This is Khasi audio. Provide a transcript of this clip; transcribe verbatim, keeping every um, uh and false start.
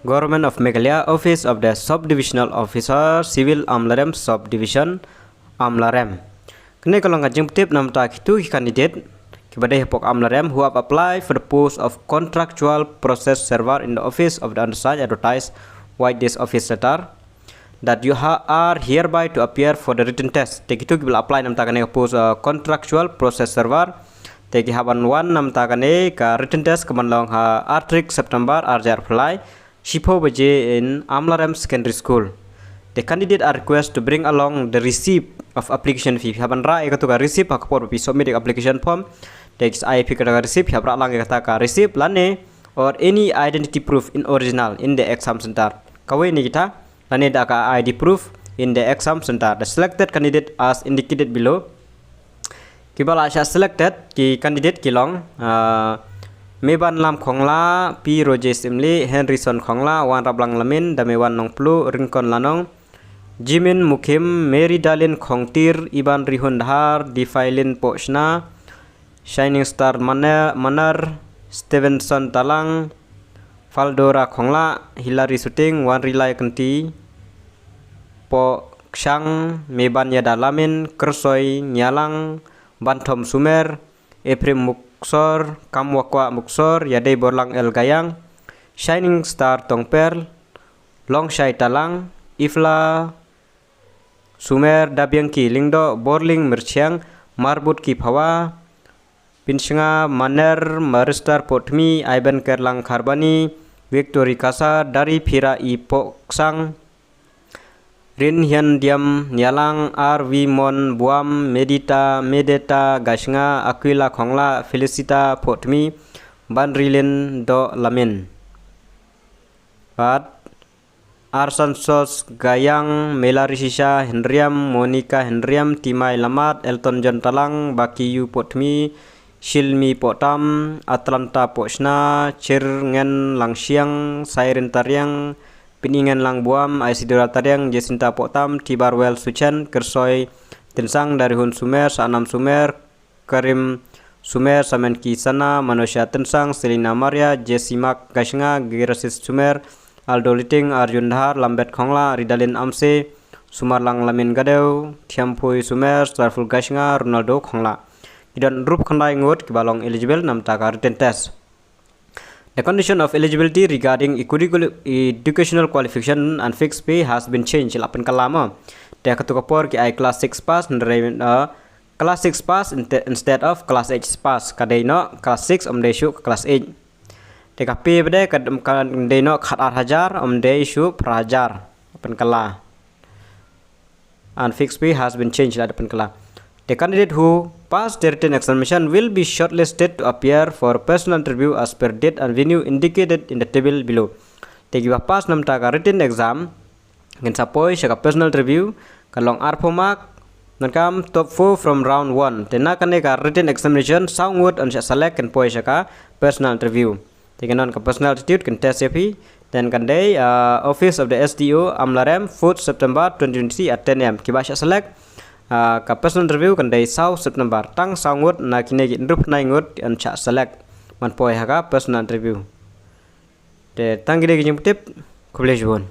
Government of Meghalaya, Office of the Sub-Divisional Officer, Civil Amlarem Sub-Division, Amlarem. Kane ka long ka jingpyntip namar kito ki candidate kiba dei hapoh Amlarem who have applied for the post of contractual process server in the office of the undersigned, advertised via this office letter that you ha- are hereby to appear for the written test. Te kito kiba la apply namar kane ka post, uh, contractual process server, te ki hap ban wan namar kane ka written test ka ban long ha ar tarik September ar hajar arphew lai, shiphew baje in Amlarem Secondary School. The candidate are request to bring along the receipt of application fee. Hap ban rah ïa kato ka receipt ha ka por ba phi submit ïa ka application form. Te ki sa ai phi kata ka receipt, hap rah lang ïa kata ka receipt lane or any identity proof in original in the exam center. Kawei na kita, lane da ka I D proof in the exam center. The selected candidate as indicated below. Kiba la shah selected ki candidate ki long, ah, Mebanlam Khongla, P Roje Simli, Henryson Khongla, Wanraplang Lamin, Damewan Nongplu, Ringkon Lanong, Jimin Mukhim, Mary Dalin Khongtir, Iban Rihun Dhar, Difailin Pochna, Shining Star Mane- Manar, Stevenson Talang, Faldora Khongla, Hilary Suting, Wanrilai Kenti, Poksang, Meban Yada Lamin, Kersoi Nyalang, Banthom Sumer, Ephraim Muksor, Kamwakwa Muksor, Yadei Borlang El Gayang, Shining Star Tongperl, Longshai Talang, Ifla Sumer, Dabiangki Lingdo, Borling Mirchiang, Marbut Ki Phawa, Pinshnga Maner, Maristar Potmi, Aiben Kerlang Kharbani, Victory Kasa, Dari Phira I Poksang, Rin Hian Diam Nyalang, R V Mon Buam, Medita, Medeta Gashnga, Aquila Khongla, Felicita Potmi, Banrilin Do Lamin. Pat Arsansos Gayang, Melari Shisha Henriam, Monica Henriam, Timai Lamat, Elton John Talang, Bakiyu Potmi, Shilmi Potam, Atlanta Pochna, Chirngen Langsiang, Sairin Tariang, Piningen Langbuam, Isidora Tariang, Jacinta Potam, Tibarwell Suchen, Kersoi Tinsang, Darihun Sumer, Sanam Sumer, Karim Sumer, Samen Ki Sana, Manusia Tinsang, Selina Maria, Jesse Mark Gashnga, Girasis Sumer, Aldo Liting, Arjun Dhar, Lambet Khongla, Ridalin Amse, Sumarlang Lamin Gadeu, Thiampui Sumer, Starful Gashnga, Ronaldo Khongla. Ki don rup khyndai ngut kiba long eligible namar ka written test. The condition of eligibility regarding equal- educational qualification and fixed pay has been changed, la pynkylla mo. Te kato ka por ki ai class six pass, hynrei, uh, class six pass inte- instead of class eight pass. Ka dei noh class six, ym dei shuh ka class eight. Te ka pay ba dei ka, ka dei noh khat ar hajar, ym dei shuh phra hajar. Pynkylla. And fixed pay has been changed, la pynkylla. The candidate who pass the written examination will be shortlisted to appear for personal interview as per date and venue indicated in the table below. Te kiba pass namar ka written exam kin sa poi sha ka personal interview, ka long arphew mark, nangkam top four from round one. Te na kane ka written examination saw ngut yn shah select kin poi sha ka personal interview. Te kan don ka personal aptitude, kan test ïa phi. Then kan dei, uh, Office of the S D O, Amlarem, fourth September twenty twenty-three at ten A M. Kiba shah select, uh, ka personal interview kan dei saw September. Tang saw ngut na kine ki hynriewphew khyndai ngut yn shah select ban poi ha ka personal interview. Te tang kine ki jingpyntip, khublei shibun.